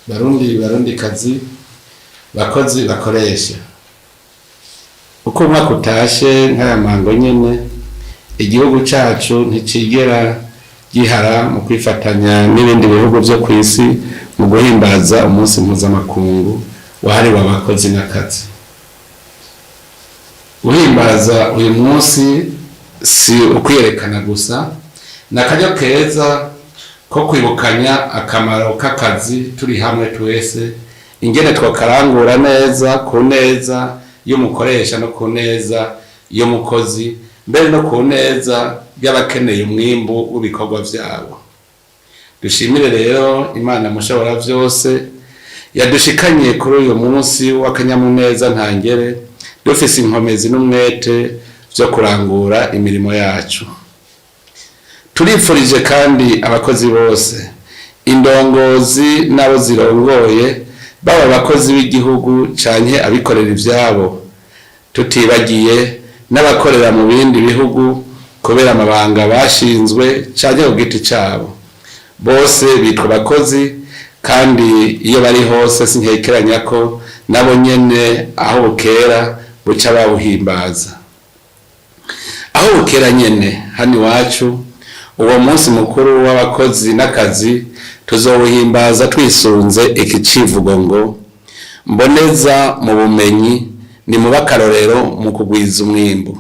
Barundi, Barundikazi, bakozi, bakoresha, uko umwaka utashe nk'aya mango nyene, igihugu cacu nticigera gihara mu kwifatanya n'ibindi bihugu vyo kw'isi mu guhimbaza umunsi mpuzamakungu wahariwe abakozi n'akazi. Guhimbaza uyu munsi si ukwiyerekana gusa, ni akaryo keza ko kwibukanya akamaro k'akazi turi hamwe twese, ingene twakarangura neza ku neza y'umukoresha no ku neza y'umukozi, mbere no ku neza y'abakeneye umwimbu w'ibikorwa vyabo. Dushimire rero Imana Mushobora vyose yadushikanye kuri uyu munsi w'akanyamuneza ntangere, dufise inkomezi n'umwete vyo kurangura imirimo yacu. Turipfurije kandi abakozi bose, indongozi n'abo zirongoye, baba abakozi b'igihugu canke abikorera ivyabo, tutibagiye n'abakorera mu bindi bihugu kubera amabanga bashinzwe canke ku giti cabo. Bose bitwa abakozi, kandi iyo bari hose sinkekeranya ko nabo nyene aho bukera buca bawuhimbaza. Aho bukera nyene hano iwacu, uwo munsi mukuru w'abakozi n'akazi tuzowuhimbaza twisunze iki civugo ngo: "Mboneza mu bumenyi, ni mube akarorero mu kugwiza umwimbu."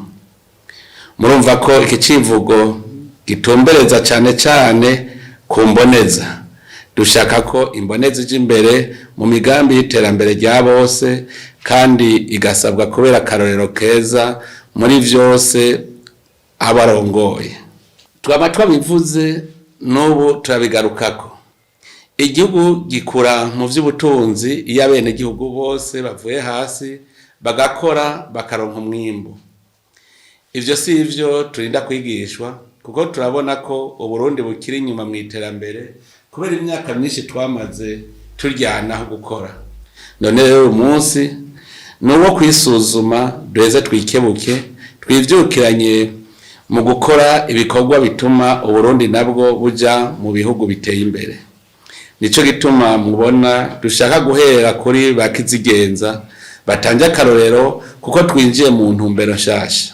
Murumva ko iki civugo gitumbereza cane cane ku mboneza. Dushaka ko imboneza ija imbere mu migambi y'iterambere rya bose, kandi igasabwa kubera akarorero keza muri vyose abarongoye. Twaba twabivuze, n'ubu turabigarukako: igihugu gikura mu vy'ubutunzi iyo abenegihugu bose bavuye hasi bagakora, bakaronka umwimbu. Ivyo si ivyo turinda kwigishwa, kuko turabona ko Uburundi bukiri inyuma mu iterambere kubera imyaka myinshi twamaze turyanaho gukora. None rero uyu munsi ni uwo kwisuzuma, duheze twikebuke, twivyukiranye mu gukora ibikorwa bituma Uburundi nabwo buja mu bihugu biteye imbere. Nico gituma mubona dushaka guhera kuri ba kizigenza batanze akarorero, kuko twinjiye mu ntumbero nshasha.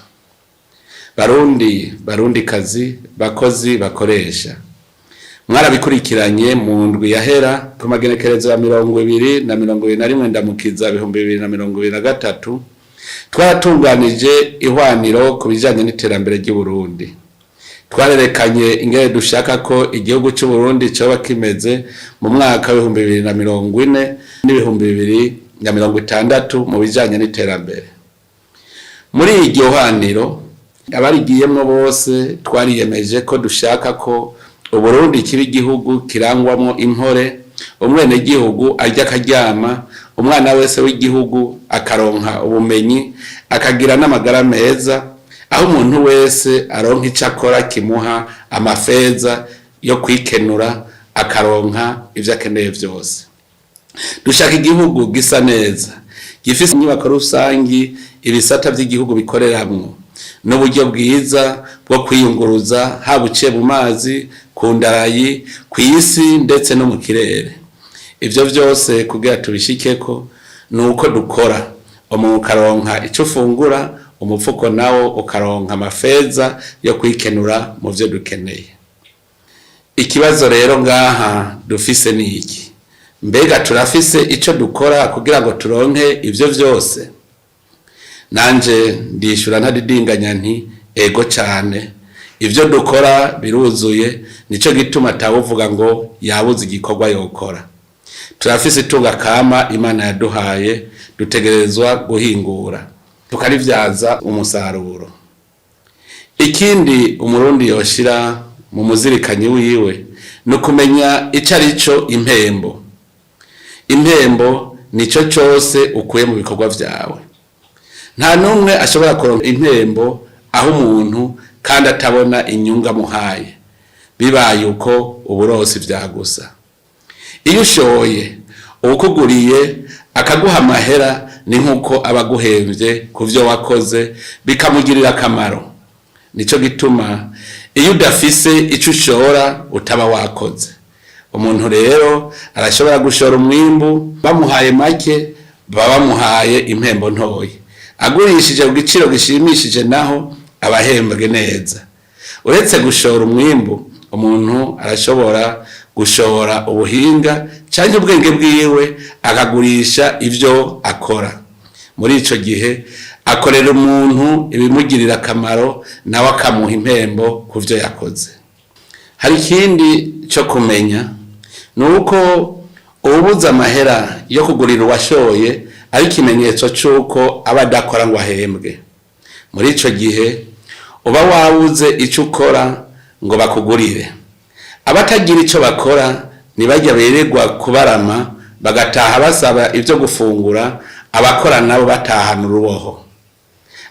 Barundi, Barundikazi, bakozi, bakoresha, mwarabikurikiranye mu ndwi yahera, ku magenekerezo ya 20 na 21 Ndamukiza 2023, twaratunganije ihwaniro ku bijanye n'iterambere ry'Uburundi. Twarerekanye ingene dushaka ko igihugu c'Uburundi coba kimeze mu mwaka w'2040 n'2060 mu bijanye n'iterambere. Muri iryo hwaniro, abarigiyemwo bose twariyemeje ko dushaka ko Uburundi kiba igihugu kirangwamwo impore, umwenegihugu arya akaryama, umwana wese w'igihugu akaronka ubumenyi, akagira n'amagara meza, aho umuntu wese aronka ico akora kimuha amafeza yo kwikenura, akaronka ivyo akeneye vyose. Dushaka igihugu gisa neza, gifise inyubako rusangi ibisata vy'igihugu bikoreramwo, n'uburyo bwiza bwo kwiyunguruza, haba uciye mu mazi, ku ndarayi, kw'isi ndetse no mu kirere. Ivyo vyose kugira tubishikeko ni uko dukora, umuntu ukaronka ico ufungura, umufuko nawo ukaronka amafeza yo kwikenura mu vyo dukeneye. Ikibazo rero ngaha dufise ni iki: mbega turafise ico dukora kugira ngo turonke ivyo vyose? Nanje ndishura ntadidinganya nti: ego cane, ivyo dukora biruzuye. Nico gituma atawuvuga ngo yabuze igikorwa yokora. Turafise itunga kama Imana yaduhaye, dutegerezwa guhingura tukarivyaza umusaruro. Ikindi Umurundi yoshira mu muzirikanyi wiwe ni ukumenya ico ari cyo impembo. Impembo nico cose ukuye mu bikorwa vyawe. Nta n'umwe ashobora kuronka impembo aho umuntu kandi atabona inyungu amuhaye. Bibaye uko, uburosi vyagusa. Iyo ushoye, uwukuguriye akaguha amahera, ni nk'uko aba aguhemvye ku vyo wakoze, bikamugirira akamaro. Nico gituma iyo udafise ico ushora utaba wakoze. Umuntu rero arashobora gushora umwimbu, bamuhaye make baba bamuhaye impembo ntoyi. Agurishije ku giciro gishimishije naho aba ahembwe neza. Uretse gushora umwimbu, umuntu arashobora gushora ubuhinga canke ubwenge bwiwe, akagurisha ivyo akora. Muri ico gihe akorera umuntu ibimugirira akamaro, nawe akamuha impembo ku vyo yakoze. Hari ikindi co kumenya, ni uko uwubuze amahera yo kugurira uwashoye ari ikimenyetso c'uko aba adakora ngo ahembwe. Muri ico gihe uba wabuze ico ukora ngo bakugurire. Abatagira ico bakora ntibajya birirwa kubarama, bagataha basaba ivyo gufungura, abakora nabo batahana uruboho.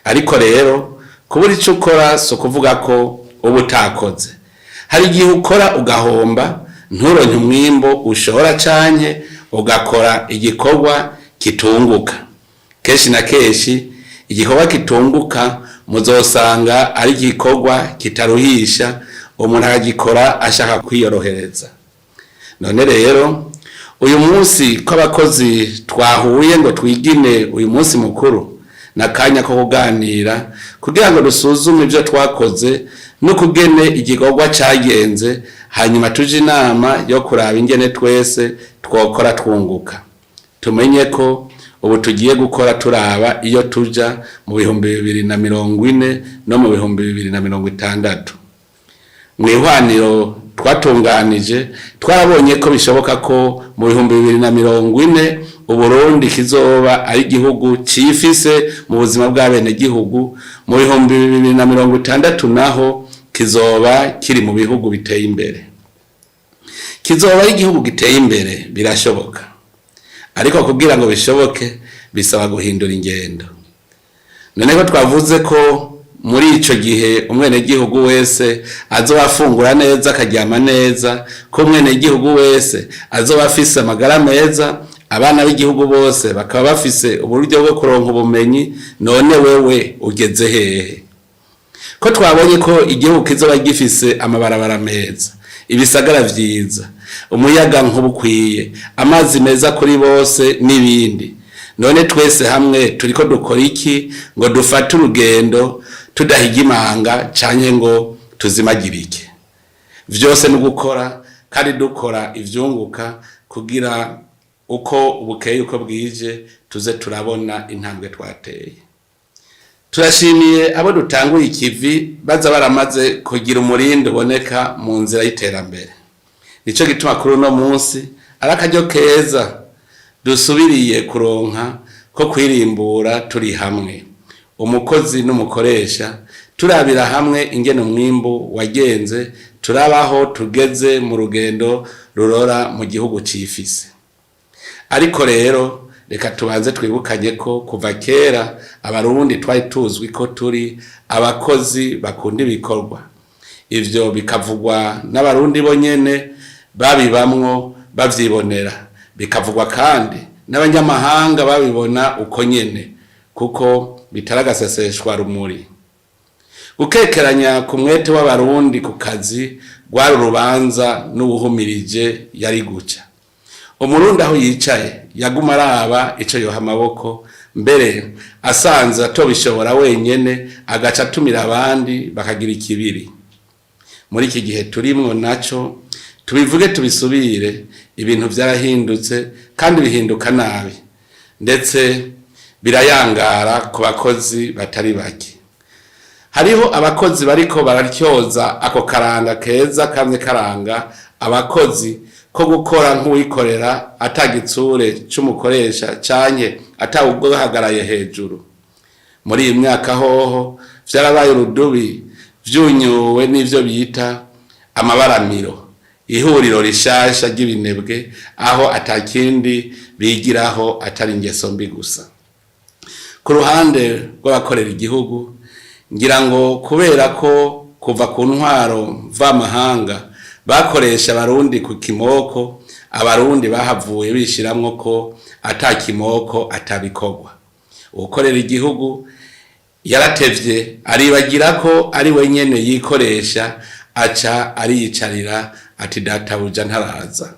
Ariko rero kubura ico ukora si ukuvuga ko uba utakoze. Hari igihe ukora ugahomba, nturonke umwimbu ushora, canke ugakora igikorwa kitunguka. Kenshi na kenshi igikorwa kitunguka muzosanga ari igikorwa kitaruhisha, umuntu akagikora ashaka kwiyorohereza. None rero uyu munsi ko abakozi twahuye ngo twigine uyu munsi mukuru, n'akanya ko kuganira kugira ngo dusuzume ivyo twakoze n'ukugene igikorwa cagenze, hanyuma tuje inama yo kuraba ingene twese twokora twunguka. Tumenye ko ubu tugiye gukora turaba iyo tuja mu 2040 no mu 2060. Mw'ihwaniro twatunganije twarabonye ko bishoboka ko mu 2040 Uburundi kizoba ari igihugu cifise mu buzima bw'abenegihugu, mu 2060 naho kizoba kiri mu bihugu biteye imbere. Kizoba ari igihugu giteye imbere, birashoboka. Ariko kugira ngo bishoboke bisaba guhindura ingendo. None ko twavuze ko muri ico gihe umwenegihugu wese azoba afungura neza, akaryama neza, ko umwenegihugu wese azoba afise amagara meza, abana b'igihugu bose bakaba bafise uburyo bwo kuronka ubumenyi, none wewe ugeze hehe? Ko twabonye ko igihugu kizoba gifise amabarabara meza, ibisagara vyiza, umuyaga nkuba ukwiye, amazi meza kuri bose n'ibindi, none twese hamwe turiko dukora iki ngo dufate urugendo tudahiga imanga canke ngo tuzimagirike? Vyose ni ugukora, kandi dukora ivyunguka, kugira uko bukeye uko bwije tuze turabona intambwe twateye. Turashimiye abo dutanguye ikivi baza baramaze kugira umurindi uboneka mu nzira y'iterambere. Nico gituma kuri uno munsi ari akaryo keza dusubiriye kuronka ko kwirimbura turi hamwe, umukozi n'umukoresha, turabira hamwe ingene umwimbu wagenze, turabaho tugeze mu rugendo rurora mu gihugu cifise. Ariko rero reka tubanze twibukanye ko kuva kera Abarundi twari tuzwi ko turi abakozi bakunda ibikorwa. Ivyo bikavugwa n'Abarundi bonyene babibamwo bavyibonera, bikavugwa kandi n'abanyamahanga babibona uko nyene, kuko bitari agaseseshwa rumuri. Gukekeranya ku mwete w'Abarundi ku kazi rwari urubanza n'uwuhumirije yari guca. Umurundi aho yicaye yaguma araba ico yoha amaboko, mbere asanze atobishobora wenyene agaca atumira abandi bakagira ikibiri. Muri iki gihe turimwo naco, tubivuge tubisubire, ibintu vyarahindutse kandi bihinduka nabi, ndetse birayangara ku bakozi batari bake. Hariho abakozi bariko bararyoza ako karanga keza kamye karanga abakozi ko gukora nk'uwikorera, ata gitsure c'umukoresha canke atawuguhagaraye hejuru. Muri iyi myaka hoho vyarabaye urudubi, vyunyuwe n'ivyo bita amabaramiro, ihuriro rishasha ry'ibinebwe, aho atakindi bigiraho atari ingeso mbi gusa. Ku ruhande rw'abakorera igihugu, ngira ngo kubera ko kuva ku ntwaro mvamahanga bakoresha Abarundi ku kimoko, Abarundi bahavuye bishiramwo ko ata kimoko atabikorwa. Uwukorera igihugu yaratevye aribagira ko ari we nyene yikoresha, aca ariyicarira ati databuja ntaraza.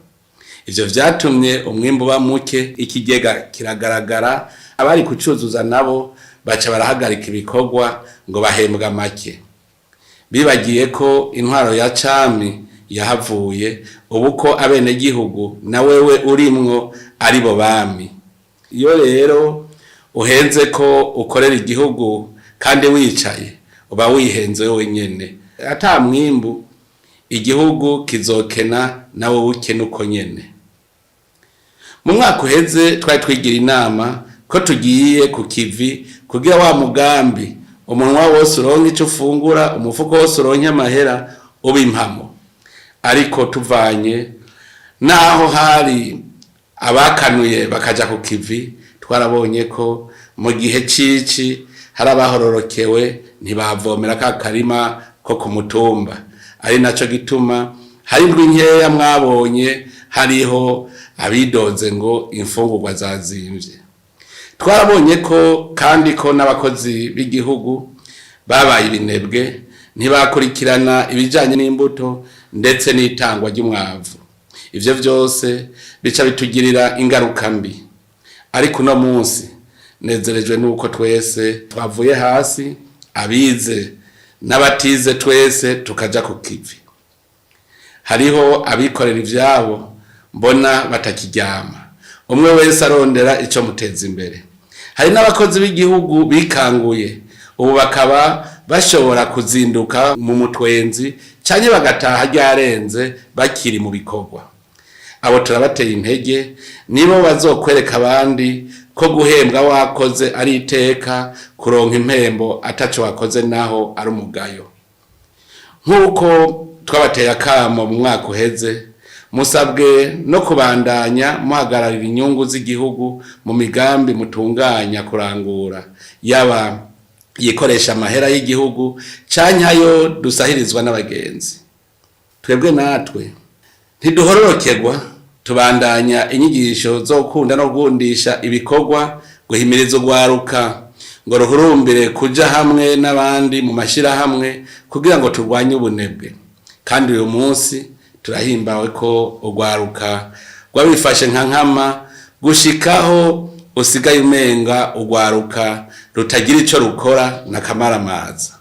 Ivyo vyatumye umwimbu uba muke, ikigega kiragaragara, abari kucuzuza nabo baca barahagarika ibikorwa ngo bahembwa make. Bibagiye ko intwaro ya cami yahavuye, ubu ko abenegihugu na wewe urimwo ari bo bami. Iyo rero uhenze ko ukorera igihugu kandi wicaye, uba wihenze wenyene. Ata mwimbu igihugu kizokena, nawe ukena uko nyene. Mu mwaka uheze twari twigira inama ko tugiye ku kivi kugira wa mugambi umunwa wose uronke ico ufungura, umufuko wose uronke amahera, uba impamo. Ariko tuvanye naho hari abakanuye bakaja ku kivi, twarabonye ko mu gihe cici hari abahororokewe ntibavomera ka karima ko ku mutumba. Ari naco gituma hari indwi nkeya mwabonye hariho abidoze ngo imfungurwa zazimvye. Twarabonye ko kandi ko n'abakozi b'igihugu babaye ibinebwe, ntibakurikirana ibijanye n'imbuto ndetse n'itangwa ry'umwavu. Ivyo vyose bica bitugirira ingaruka mbi. Ariko uno munsi nezerejwe nuko twese twavuye hasi, abize n'abatize twese tukaja ku kivi. Hariho abikorera ivyabo mbona batakiryama, umwe wese arondera ico muteza imbere. Hari n'abakozi b'igihugu bikanguye, ubu bakaba bashobora kuzinduka mu mutwenzi canke bagataha ryarenze bakiri mu bikorwa. Abo turabateye intege, nibo bazokwereka abandi ko guhembwa wakoze ari iteka, kuronka impembo ataco wakoze naho ari umugayo. Nk'uko twabateye akamo mu mwaka uheze, musabwe no kubandanya muhagararira inyungu z'igihugu mu migambi mutunganya kurangura, yaba yikoresha amahera y'igihugu canke ayo dusahirizwa n'abagenzi. Twebwe natwe ntiduhororokerwa, tubandanya inyigisho zo gukunda no gukundisha ibikorwa, guhimiriza urwaruka ngo ruhurumbire kuja hamwe n'abandi mu mashirahamwe kugira ngo turwanye ubunebwe. Kandi uyu munsi turahimbawe ko urwaruka rwabifashe nka nkama, gushikaho usigaye umenga urwaruka rutagira ico rukora na kamaramaza.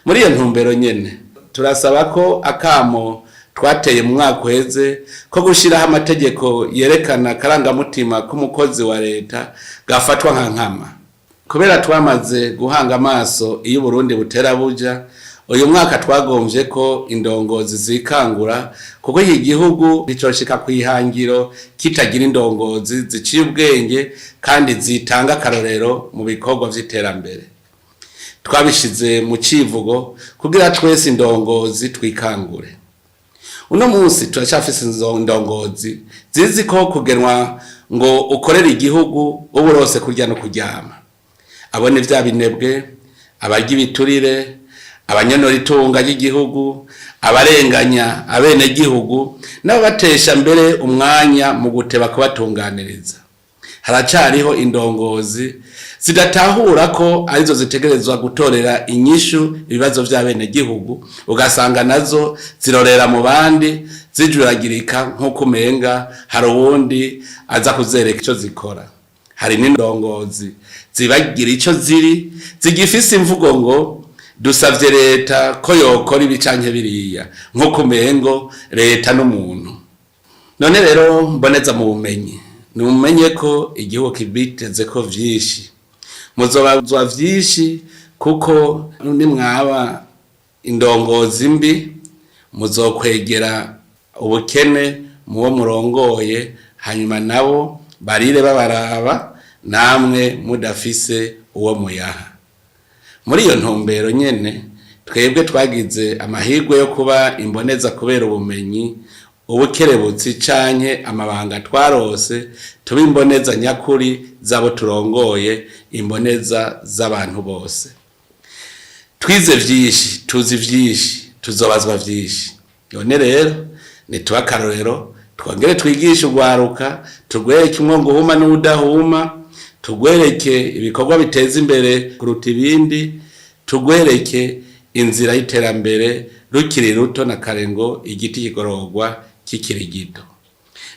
Muri iyo ntumbero nyene turasaba ko akamo twateye mu mwaka uheze ko gushiraho amategeko yerekana akarangamutima k'umukozi wa leta gafatwa nka nkama. Kubera twamaze guhanga amaso iyo Uburundi butera buja, uyu mwaka twagomvye ko indongozi zikangura, kuko iki gihugu nticoshika kw'ihangiro kitagira indongozi ziciye ubwenge kandi zitanga akarorero mu bikorwa vy'iterambere. Twabishize mu civugo kugira twese indongozi twikangure. Uno munsi turacafise indongozi zizi ko kugenwa ngo ukorere igihugu uba urose kurya no kuryama. Abo ni vya binebwe, abarya ibiturire, abanyonora itunga ry'igihugu, abarenganya abenegihugu n'ababatesha mbere umwanya mu guteba kubatunganiriza. Haracariho indongozi zidatahura ko arizo zitegerezwa gutorera inyishu ibibazo vy'abenegihugu, ugasanga nazo zirorera mu bandi zijuragirika nk'uko umenga hari uwundi aza kuzereka ico zikora. Hari n'indongozi zibagira ico ziri, zigifise imvugo ngo dusavye leta ko yokora ibi canke biriya, nk'uko umengo leta n'umuntu. None rero mboneza mu bumenyi, nimumenye ko igihugu kibiteze ko vyinshi, muzobazwa vyinshi, kuko nimwaba indongozi mbi muzokwegera ubukene muwo murongoye, hanyuma nabo barire babaraba namwe mudafise uwo muyaha. Muri iyo ntumbero nyene twebwe twagize amahirwe yo kuba imboneza kubera ubumenyi, ubukerebutsi canke amabanga twarose, tuba imboneza nyakuri z'abo turongoye, imboneza z'abantu bose. Twize vyinshi, tuzi vyinshi, tuzobazwa vyinshi. None rero nitube akarorero, twongere twigishe urwaruka, turwereke umwongo uhuma n'uwudahuma, tugwereke ibikorwa biteza imbere kuruta ibindi, tugwereke inzira y'iterambere rukiri ruto na kare ngo igiti kigororwa kikiri gito.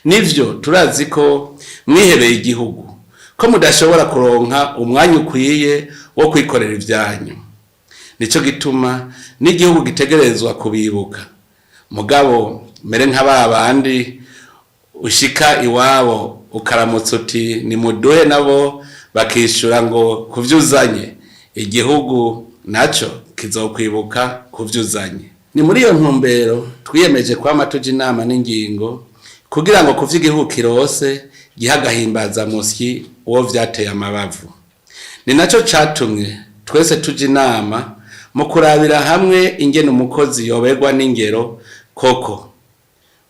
Nivyo, turazi ko mwihebeye igihugu, ko mudashobora kuronka umwanya ukwiye wo kwikorera ivyanyu. Nico gituma n'igihugu gitegerezwa kubibuka. Mugabo mere nka ba bandi ushika iwabo ukaramutsa uti nimuduhe, nabo bakishura ngo kuvyuzanye. Igihugu naco kizokwibuka kuvyuzanye. Ni muri iyo ntumbero twiyemeje kwama tuja inama n'ingingo kugira ngo kuvyo igihugu kirose gihe agahimbazamusyi uwo vyateye amabavu. Ni naco catumye twese tuja inama mu kurabira hamwe ingene umukozi yoberwa n'ingero koko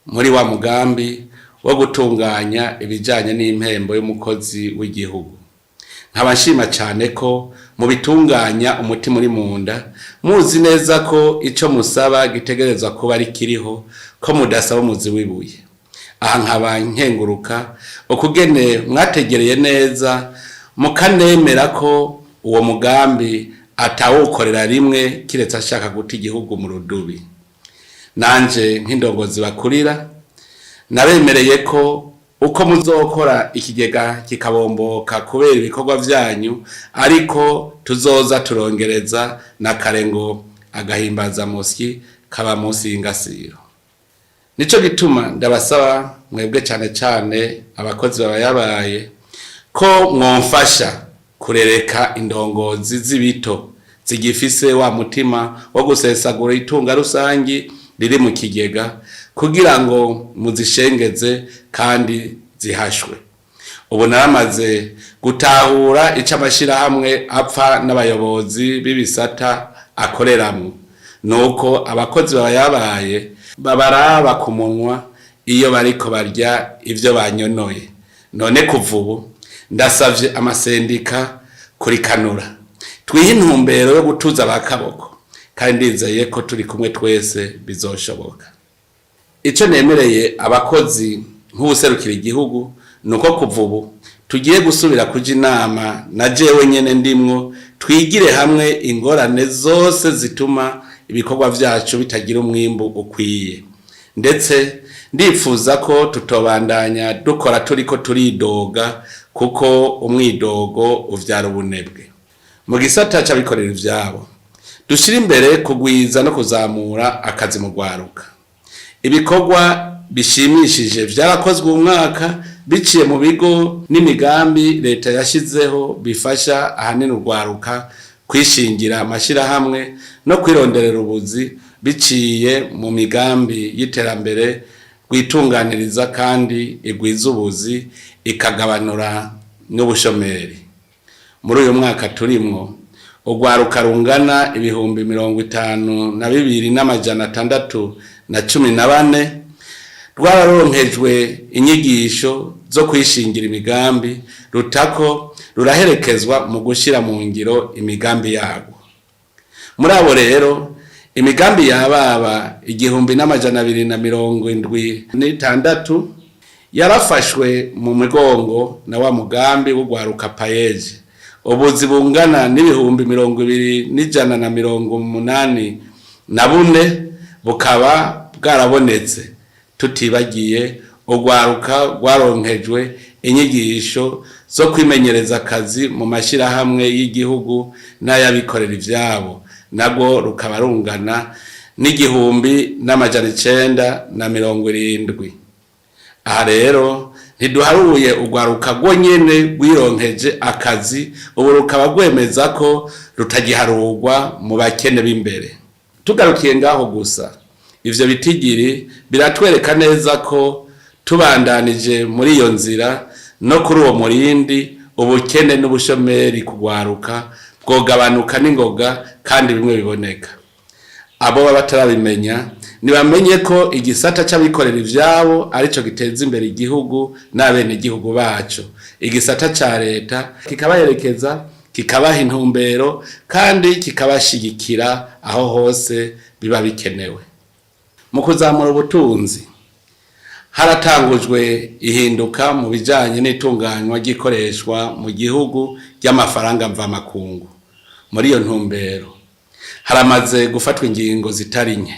muri wa mugambi wo gutunganya ibijanye n'impembo y'umukozi w'igihugu. Nkaba nshima cane ko mubitunganya umutima uri munda, muzi neza ko ico musaba gitegerezwa kuba ari kiriho, ko mudasaba umuzi w'ibuye. Aha nkaba nkenguruka ukugene mwategereye neza mukanemera ko uwo mugambi atawukorera rimwe kiretse ashaka guta igihugu mu rudubi. Nanje nk'indongozi bakurira nabemereye ko uko muzokora ikigega kikabomboka kubera ibikorwa vyanyu, ariko tuzoza turongereza na kare ngo agahimbazamusyi kaba munsi y'ingasiro. Nico gituma ndabasaba mwebwe cane cane abakozi babayabaye ko mwomfasha kurereka indongozi z'ibito zigifise wa mutima wo gusesagura itunga rusangi riri mu kigega, kugira ngo muzishengeze kandi zihashwe. Ubu naramaze gutahura ico amashirahamwe apfa n'abayobozi b'ibisata akoreramwo, nuko abakozi babayabaye babaraba ku munwa iyo bariko barya ivyo banyonoye. None kuva ubu ndasavye amasendika kurikanura, twihe intumbero yo gutuza ba kaboko, kandi ndizeye ko turi kumwe twese bizoshoboka. Ico nemereye abakozi nk'uwuserukira igihugu nuko kuva ubu tugiye gusubira kuja inama na jewe nyene ndimwo, twigire hamwe ingorane zose zituma ibikorwa vyacu bitagira umwimbu ukwiye. Ndetse ndifuza ko tutobandanya dukora turiko turidoga, kuko umwidogo uvyara ubunebwe. Mu gisata c'abikorera ivyabo, dushire imbere kugwiza no kuzamura akazi mu rwaruka. Ibikorwa bishimishije vyarakozwe umwaka biciye mu bigo n'imigambi leta yashizeho bifasha ahanini urwaruka kwishingira amashirahamwe no kwironderera ubuzi biciye mu migambi y'iterambere rwitunganiriza kandi igwiza ubuzi ikagabanura n'ubushomeri. Muri uyu mwaka turimwo, urwaruka rungana 52,614 rwararonkejwe inyigisho zo kwishingira imigambi, rutako ruraherekezwa mu gushira mu ngiro imigambi yabo. Muri abo rero, imigambi yababa 1,276 yarafashwe mu migongo na wa mugambi w'urwaruka payeje. Ubuzi bungana n'20,184 bukaba bwarabonetse, tutibagiye urwaruka rwaronkejwe inyigisho zo kwimenyereza akazi mu mashirahamwe y'igihugu n'ay'abikorera ivyabo, narwo rukaba rungana n'1,970. Aha rero ntiduharuye urwaruka rwonyene rwironkeje akazi, ubu rukaba rwemeza ko rutagiharurwa mu bakene b'imbere. Tugarukiye ngaho gusa, ivyo bitigiri biratwereka neza ko tubandanije muri iyo nzira no kuri uwo murindi, ubukene n'ubushomeri kugwaruka bwogabanuka n'ingoga kandi bimwe biboneka. Abo baba batarabimenya ntibamenye ko igisata c'abikorera ivyabo arico giteza imbere igihugu n'abenegihugu baco, igisata ca leta kikabaherekeza, kikabaha intumbero kandi kikabashigikira aho hose biba bikenewe. Mu kuzamura ubutunzi, haratangujwe ihinduka mu bijanye n'itunganywa ry'ikoreshwa mu gihugu ry'amafaranga mvamakungu. Muri iyo ntumbero Haramaze gufatwa ingingo zitari nke.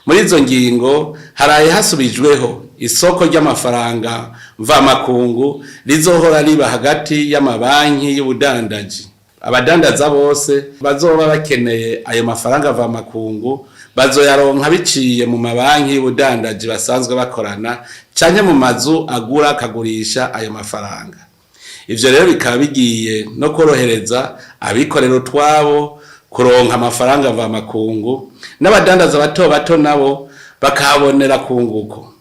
Muri izo ngingo haraye hasubijweho isoko ry'amafaranga mvamakungu rizohora riba hagati y'amabanki y'ubudandaji. Abadandaza bose bazoba bakeneye ayo mafaranga mvamakungu bazoyaronka biciye mu mabanki y'ubudandaji basanzwe bakorana canke mu mazu agura akagurisha ayo mafaranga. Ivyo rero bikaba bigiye no korohereza abikorera utwabo kuronka amafaranga mvamakungu, n'abadandaza bato bato nabo bakahabonera kunguko.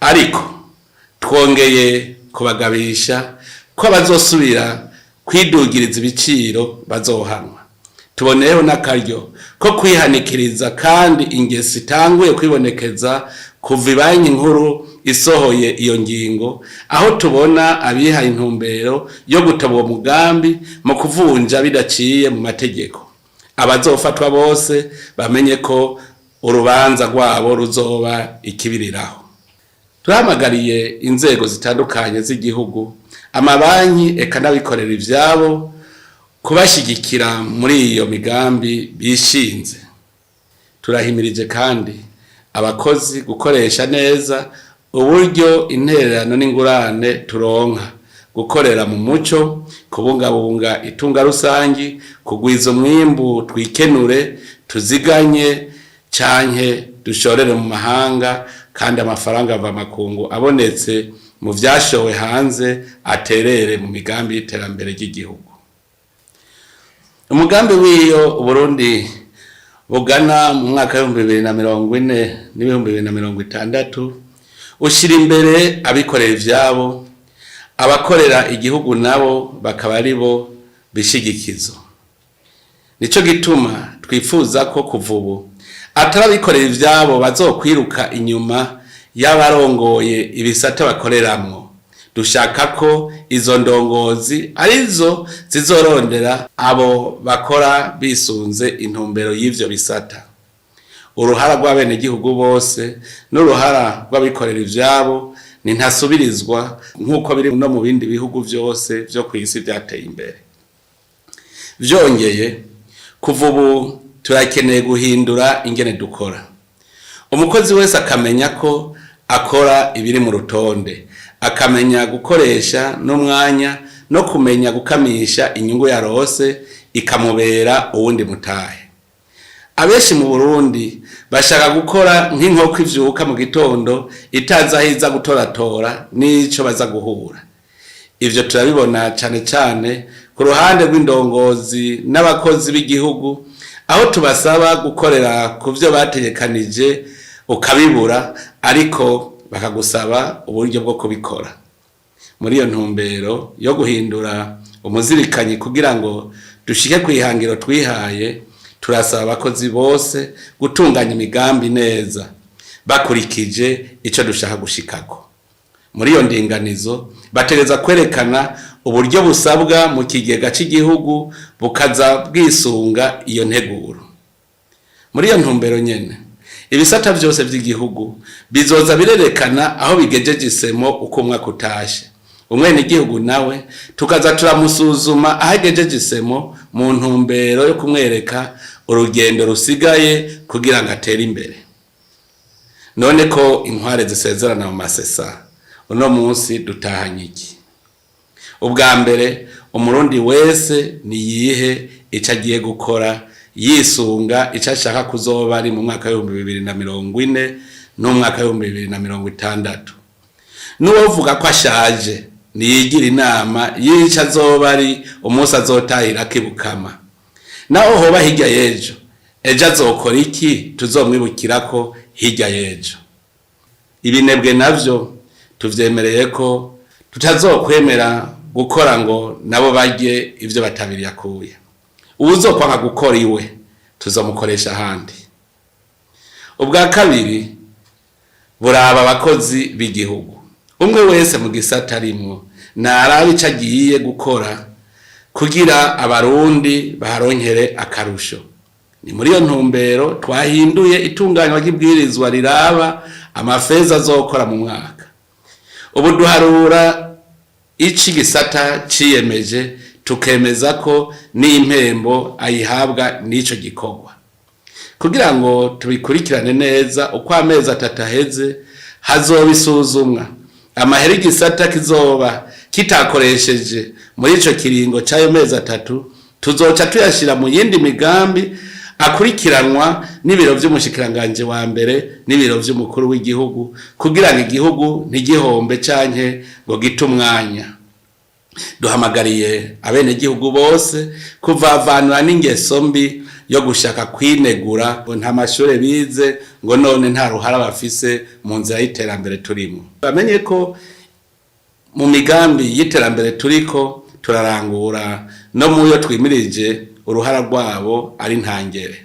Ariko twongeye kubagabisha ko abazosubira kwidugiriza ibiciro bazohanwa. Tuboneyeho n'akaryo ko kwihanikiriza kandi ingeso itanguye kwibonekeza kuva ibanki nkuru isohoye iyo ngingo, aho tubona abihaye intumbero yo gutoba uwo mugambi mu kuvunja bidaciye mu mategeko. Abazofatwa bose bamenye ko urubanza rwabo ruzoba ikibiriraho. Turahamagariye inzego zitandukanye z'igihugu, amabanki eka n'abikorera ivyabo kubashyigikira muri iyo migambi bishinze. Turahimirije kandi abakozi gukoresha neza uburyo intererano n'ingurane turonka, gukorera mu muco, kubungabunga itunga rusangi, kugwiza umwimbu twikenure, tuziganye canke dushorere mu mahanga, kandi amafaranga mvamakungu abonetse mu vyashowe hanze aterere mu migambi y'iterambere ry'igihugu. Umugambi w'iyo Uburundi bugana mu mwaka w'2040 n'2060 ushira imbere abikorera ivyabo, abakorera igihugu nabo bakaba ari bo bishigikizo. Nico gituma twifuza ko kuva ubu atari abikorera ivyabo bazokwiruka inyuma y'abarongoye ibisata bakoreramwo. Dushaka ko izo ndongozi arizo zizorondera abo bakora bisunze intumbero y'ivyo bisata. Uruhara rw'abenegihugu bose n'uruhara rw'abikorera ivyabo ni ntasubirizwa, nk'uko biri no mu bindi bihugu vyose vyo kw'isi vyateye imbere. Vyongeye, kuva ubu turakeneye guhindura ingene dukora. Umukozi wese akamenya ko akora ibiri mu rutonde, akamenya gukoresha n'umwanya no kumenya gukamisha inyungu yarose ikamubera uwundi mutahe. Abenshi mu Burundi bashaka gukora nk'inkoko ivyuka mu gitondo itazi aho iza gutoratora n'ico baza guhura. Ivyo turabibona cane cane ku ruhande rw'indongozi n'abakozi b'igihugu, aho tubasaba gukorera ku vyo bategekanije ukabibura, ariko bakagusaba uburyo bwo kubikora. Muri iyo ntumbero yo guhindura umuzirikanyi kugira ngo dushike kw'ihangiro twihaye, turasaba abakozi bose gutunganya imigambi neza bakurikije ico dushaka gushikako. Muri iyo ndinganizo bategereza kwerekana uburyo busabwa mu kigega c'igihugu bukaza bwisunga iyo nteguro. Muri iyo ntumbero nyene, ibisata vyose vy'igihugu bizoza birerekana aho bigejeje isemo uko umwaka utashe. Umwenegihugu nawe tukaza turamusuzuma aho agejeje isemo mu ntumbero yo kumwereka urugendo rusigaye kugira ngo atere imbere. None ko inkware zisezerana mu masesa, uno munsi dutahanye iki? Ubwa mbere, umurundi wese niyihe ico agiye gukora yisunga ico ashaka kuzoba ari mu mwaka w'2040 n'umwaka w'2060. N'uwovuga ko ashaje niyigira inama y'ico azoba ari umunsi azotahira akibukama. Naho hoba hirya y'ejo, ejo azokora iki tuzomwibukirako hirya y'ejo? Ibinebwe navyo tuvyemereye ko tutazokwemera gukora ngo nabo barye ivyo batabiriye akuya. Uwuzokwanga gukora iwe tuzomukoresha ahandi. Ubwa kabiri buraba abakozi b'igihugu. Umwe wese mu gisata arimwo narabe ico agiye gukora kugira abarundi baharonkere akarusho. Ni muri iyo ntumbero twahinduye itunganywa ry'ibwirizwa riraba amafeza azokora mu mwaka. Ubu duharura ico igisata ciyemeje, Tukemeza ko n'impembo ayihabwa n'ico gikorwa. Kugira ngo tubikurikirane neza, uko amezi 3 aheze hazobisuzumwa. Amahera igisata kizoba kitakoresheje muri ico kiringo c'ayo mezi 3, tuzoca tuyashira mu yindi migambi akurikiranwa n'ibiro vy'umushikiranganje wa mbere n'ibiro vy'umukuru w'igihugu, kugira ngo igihugu ntigihombe canke ngo gite umwanya. Duhamagariye abenegihugu bose kuvavanura n'ingeso mbi yo gushaka kwinegura ngo nta mashure bize, ngo none nta ruhara bafise mu nzira y'iterambere turimo. Bamenye ko mu migambi y'iterambere turiko turarangura no muyo twimirije, uruhara rwabo ari ntangere.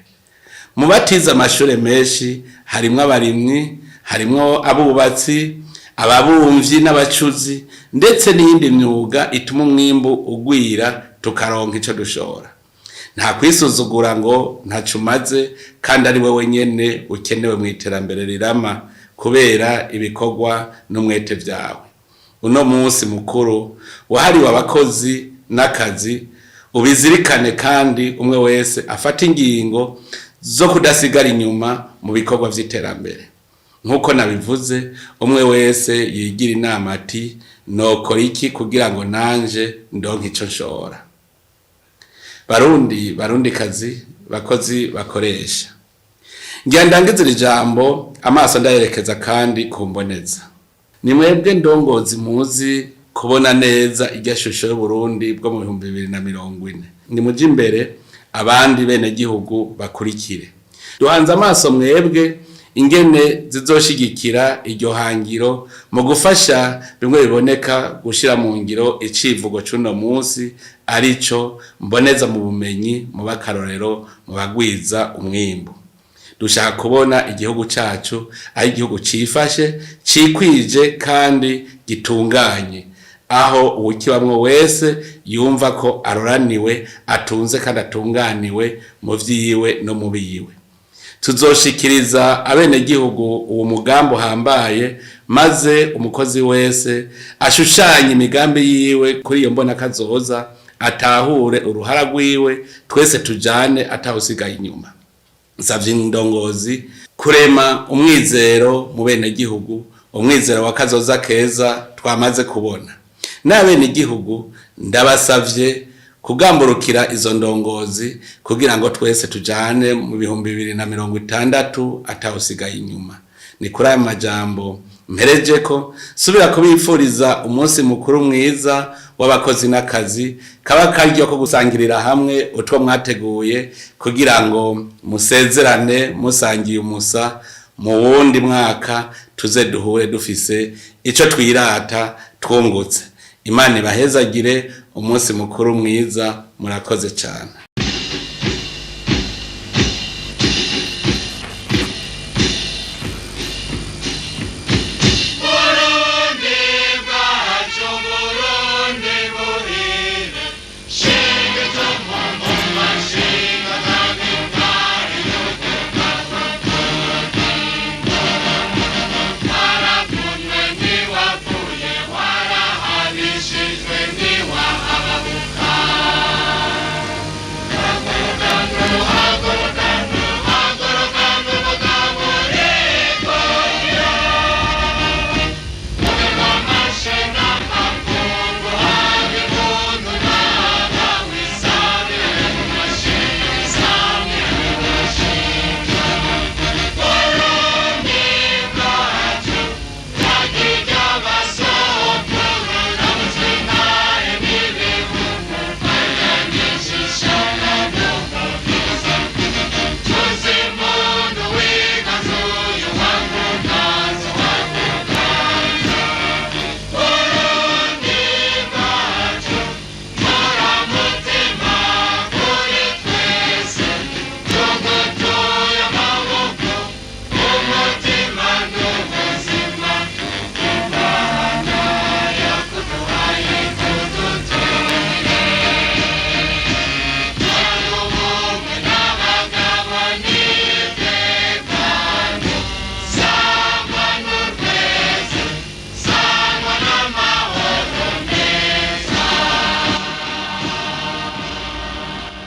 Mu batize amashure menshi harimwo abarimyi, harimwo abubatsi, ababumvyi n'abacuzi, ndetse n'iyindi myuga ituma umwimbu ugwira tukaronka ico dushora. Nta kwisuzugura ngo ntaco umaze kandi ari wewe nyene ukenewe mu iterambere rirama kubera ibikorwa n'umwete vyawe. Uno munsi mukuru wahariwe abakozi n'akazi ubizirikane, kandi umwe wese afata ingingo zo kudasigara inyuma mu bikorwa vy'iterambere. Nk'uko nabivuze, umwe wese yigira inama ati: "Nokora iki kugira ngo nanje ndonke ico nshora?" Barundi, Barundikazi, bakozi, bakoresha, ngira ndangize iri jambo amaso ndayerekeza kandi kumboneza. Ni mwebwe ndongozi muzi kubona neza irya shusho y'Uburundi bwo mu 2040. Ni muje imbere, abandi benegihugu bakurikire. Duhanze amaso mwebwe ingene zizoshigikira iryo hangiro mu gufasha bimwe biboneka gushira mu ngiro icivugo c'uno munsi, arico mboneza mu bumenyi, mu bakarorero mu bagwiza umwimbu. Dushaka kubona igihugu cacu ari igihugu cifashe, cikwije kandi gitunganye, aho uwukibamwo wese yumva ko aroraniwe, atunze kandi atunganiwe mu vyiwe no mu biwe. Tuzoshikiriza abenegihugu uwo mugambi uhambaye, maze umukozi wese ashushanye imigambi yiwe kuri iyo mbona kazoza, atahure uruhara rwiwe, twese tujane atawusigaye inyuma. Nsavye indongozi kurema umwizero mu benegihugu, umwizero wa kazoza keza twamaze kubona. N'abenegihugu ndabasavye kugamburukira izo ndongozi kugira ngo twese tujane mu 2060 atawusigaye inyuma. Ni kuri aya majambo mpereje ko subira kubifuriza umunsi mukuru mwiza w'abakozi n'akazi, kaba karyo ko gusangirira hamwe utwo mwateguye kugira ngo musezerane musangiye umusa. Mu wundi mwaka tuze duhure dufise ico twirata twungutse. Imana ibahezagire, umunsi mukuru mwiza, murakoze cyane.